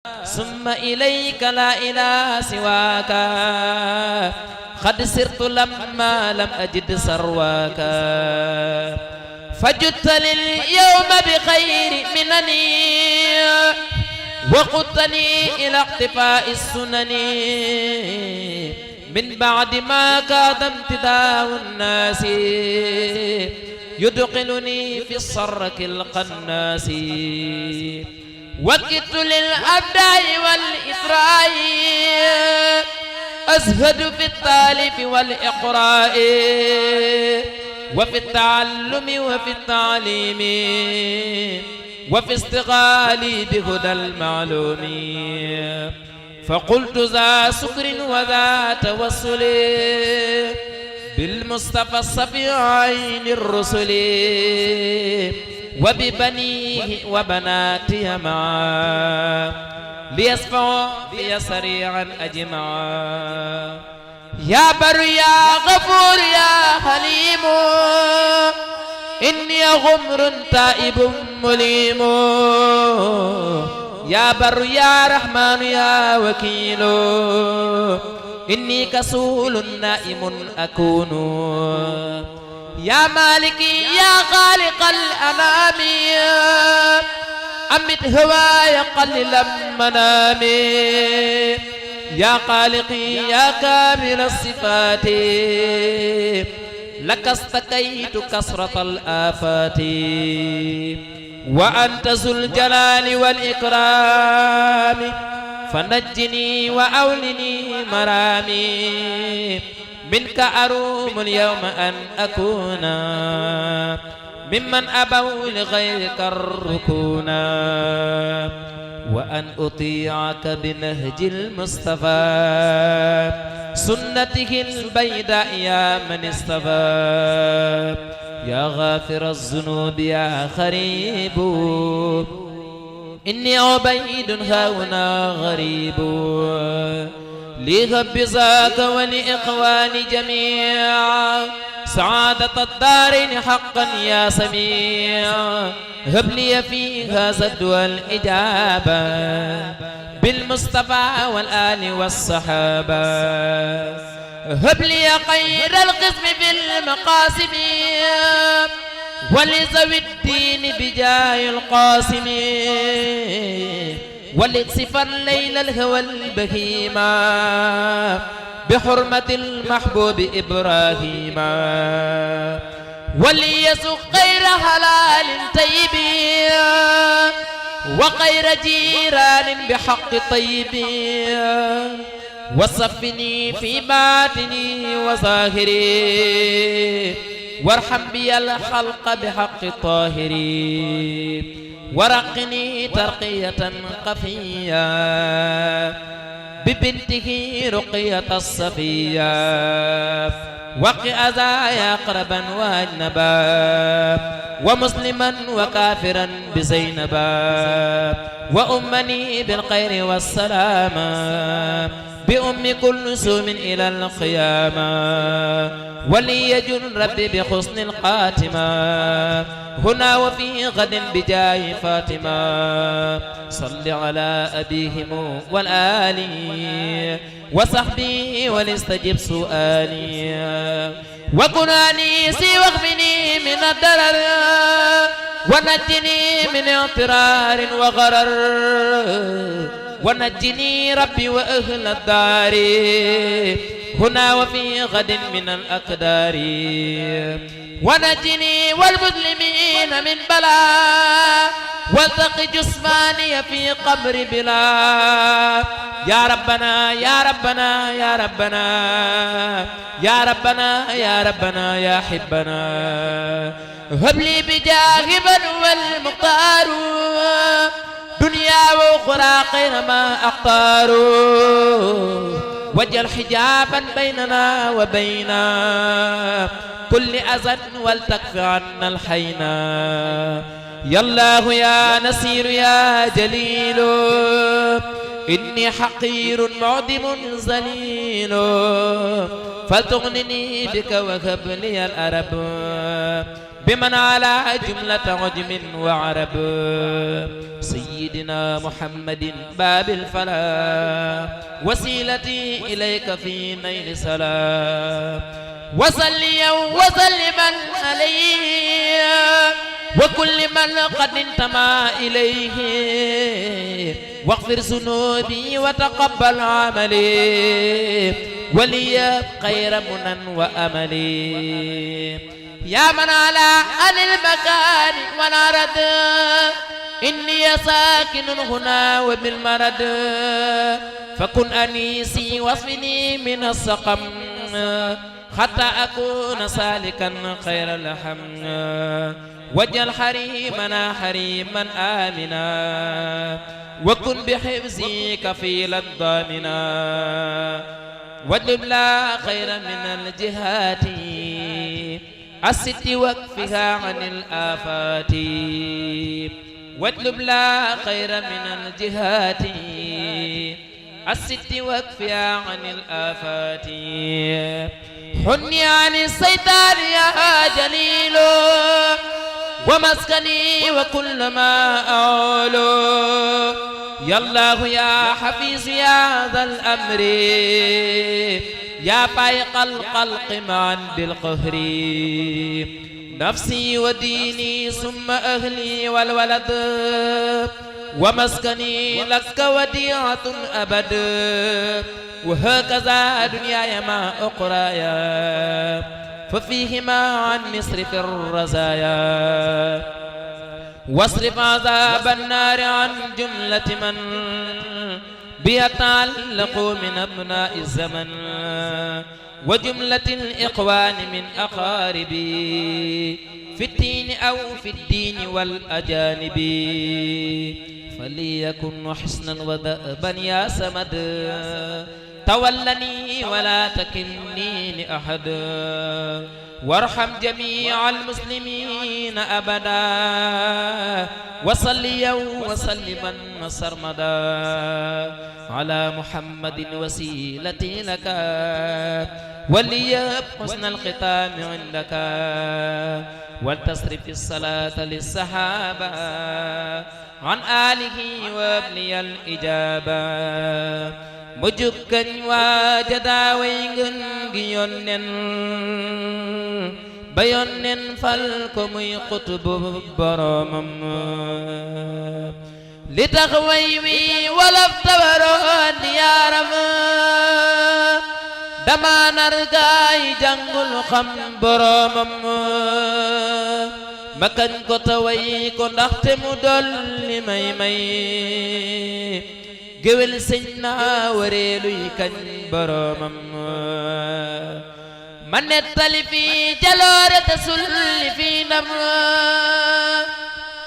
ثم إليك لا إله سواك قد سرت لما لم أجد سرواك فجدت لليوم بخير منني وقدتني إلى اقتفاء السنن من بعد ما كاد امتداء الناس يدخلني في الصرك القناس وكدت للأبداع والإسراء أزهد في التاليف والإقراء وفي التعلم وفي التعليم وفي استغالي بهدى المعلوم فقلت ذا سكر وذا توسل بالمصطفى الصفي عين الرسل وببنيه وبناتي معا ليسفعوا في سريعا أجمعا يا بر يا غفور يا حليم إني غمر تائب مليم يا بر يا رحمن يا وكيل إني كسول نائم أكون يا مالكي يا خالق الأنام أمت هواي قلل منامي يا خالقي يا كامل الصفات لك استكيت كسرة الآفات وأنت ذو الجلال والإكرام فنجني وأولني مرامي منك أروم اليوم أن أكون ممن أبوا لغيرك الركونا وأن أطيعك بنهج المصطفى سنته البيداء يا من اصطفى يا غافر الذنوب يا خريب إني عبيد هاهنا غريب لهب ذاك ولإخواني جميعا سعادة الدارين حقا يا سميع هب لي في هذا الدول إجابة بالمصطفى والآل والصحابة هب لي خير القسم بالمقاسم ولذوي الدين بجاه القاسم ولتصف الليل الهوى البهيما بحرمة المحبوب إبراهيم وليسق غير حلال طيب وغير جيران بحق طيب وصفني في باطني وظاهري وارحم بي الخلق بحق طاهري ورقني ترقية قفية ببنته رقية الصفية وقي أذايا أقربا وأجنبا ومسلما وكافرا بزينبا وأمني بالخير والسلام بأم كلثوم إلى القيامة وليجن ربي بحسن الخاتمة هنا وفي غد بجاه فاطمة صل على أبيهم والآل وصحبه وليستجب سؤالي وكن أنيسي واغفني من الضرر ونجني من اضطرار وغرر ونجني ربي وأهل الدار هنا وفي غد من الأقدار ونجني والمسلمين من بلاء والتقي جسماني في قبر بلا يا ربنا يا ربنا يا ربنا يا ربنا يا ربنا يا حبنا هب لي بجاه من هو المختار دنيا وأخرى خير ما أختار وجل حجابا بيننا وبين كل أذى ولتكف عنا الحينا يا الله يا نصير يا جليل إني حقير معدم بمن على جملة عجم وعرب سيدنا محمد باب الفلاح وسيلتي إليك في نيل سلام وصليا وسلما عليه وكل من قد انتمى إليه واغفر ذنوبي وتقبل عملي ولي خير منن وأملي يا من على عن المكان والعرض إني ساكن هنا وبالمرض فكن أنيسي واصفني من السقم حتى أكون سالكا خير اللحم واجعل حريمنا حريما آمنا وكن بحفظي كفيلا ضامنا واجلب لا خير من الجهات الست واكفها عن الآفات واجلب لا خير من الجهات الست واكفها عن الآفات حني عن الشيطان يا جليل ومسكني وكل ما أعول يا الله يا حفيظ يا ذا الأمر يا فائق الخلق معا بالقهر نفسي وديني ثم أهلي والولد ومسكني لك وديعة أبد وهكذا دنياي مع أخرايا ففيهما عن مصرف الرزايا واصرف عذاب النار عن جملة من بيتعلقوا من أبناء الزمن وجملة الإخوان من أقاربي في الدين أو في الدين والأجانب فليكن حسنا ودأبا يا سمد تولني ولا تكلني لأحد وارحم جميع المسلمين أبدا وصليا وسلما سرمدا على محمد وسيلتي لك ولي حسن الختام عندك ولتصرف الصلاة للصحابة عن آله وابني الإجابة مجكن واجدا وينغن يونن بيونن فالكم يقطب برامم لتخويوي ولفتورون يا رب دما نرغاي جنگل خم برامم مكن ko taway ko ndaxte mu dolli may géwél sëñ naa wareeluy kañ boroomam ma nettali fi jaloore te sulli fi ndam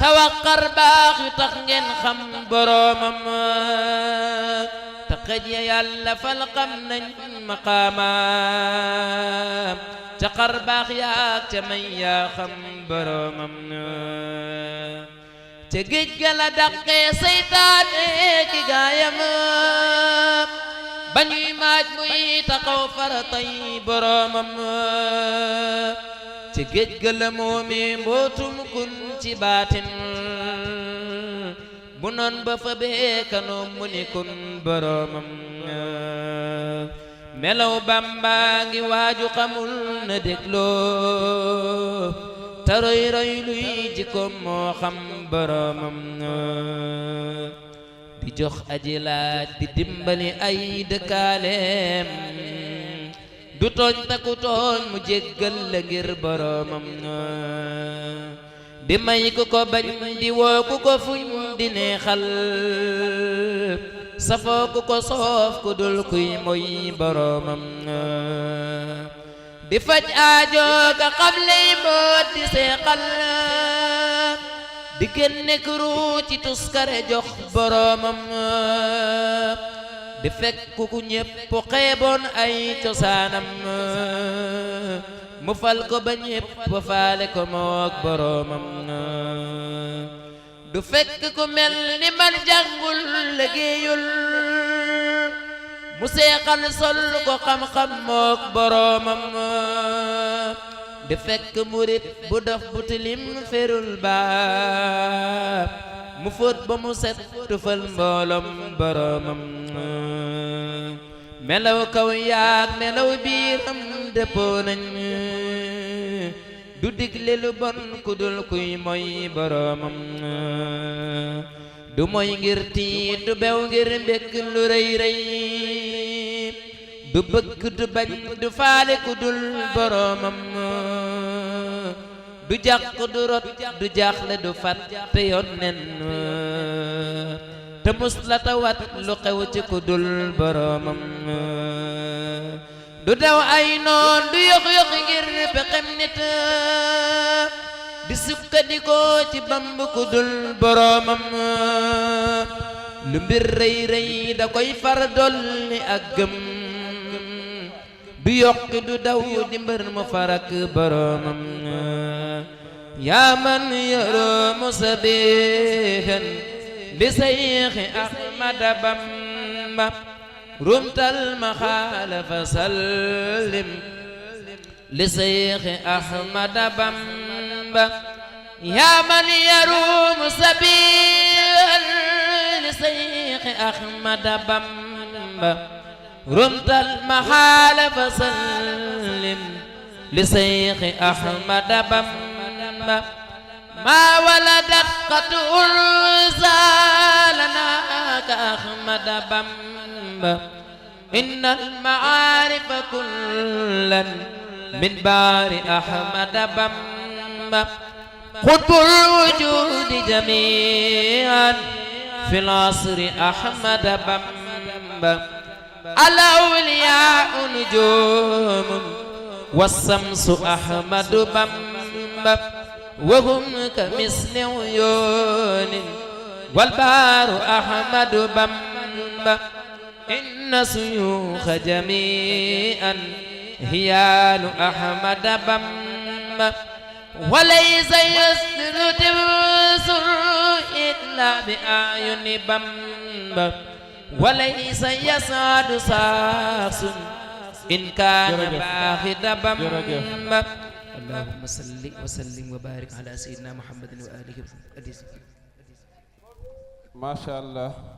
tawakkar baax yu tax ngeen xam boroomam te xëj ya yàlla fal xam nañ maqaamaam ca xar baax yaak ca may yaa xam boroomam ca géej ga la dàqee seytaane ki gaayam ba ñuy maaj muy taxaw faratay boroomam ca géej ga la moomi mbootum kun ci baatin bu noon ba fa beekanoom mu ni kun boroomam melaw Bamba ngi waaju xamul na dégloo te roy roy luy jikkoom moo xam boroomam di jox aji laaj di dimbali ay dëkkaaleem du tooñ taku tooñ mu jéggal la ngir boroomam di may ku ko bañ di woo ku ko fuñ di neexal safoo ku ko soof ku dul kuy moy boroomam di faj aajo ka xabley mboot di seexal di génne kuru ci tuskare jox boroomam di fekk ku ñépp xeeboon ay cosaanam mu fal ko ba ñépp faale ko mook boroomam du fekk ku mel ni man jàngul liggéeyul mu seexal sol ko xam-xam mook boroomam di fekk murit bu dof bu tilim ferul baab mu fóot ba mu set tufal mboolom boromam melaw kaw yaag melaw biiram dëppoo nañ du digle lu bon ku dul kuy moy boromam du moy ngir tiit du bew ngir mbégg lu rëy rëy du bëgg du bañ du faale ku dul boromam du jàq du rot du jaaxle du fàtte yonnen te mus la tawat lu xew ci ku dul boromam du daw ay noon du yox-yox ngir pexem nit di sukkandikoo ci Bamb ku dul boromam lu mbir rëy rëy da koy far dolli ak gëm du yokki du daw di mbër mu farak boromam yaa man yaroomu sabihan li sayxi Ahmada Bamba rumtal maxaalafa sallim li sayxi Ahmada Bamba yaa man yaroomu sabihan li sayxi Ahmada Bamba رمت المحال فسلم لسيخ أحمد بمبا ما ولدت قد أنثى لنا كأحمد بمبا إن المعارف كلا من بار أحمد بمبا قطب الوجود جميعا في العصر أحمد بمبا الأولياء نجوم والشمس أحمد بمبا وهم كمثل عيون والبار أحمد بمبا إن شيوخ جميعا هيال أحمد بمبا وليس يسر تبصر إلا بأعين بمبا وليس يسعد شخص إن كان باخد بمبا اللهم صل وسلم وبارك على سيدنا محمد وآله وصحبه. ما شاء الله.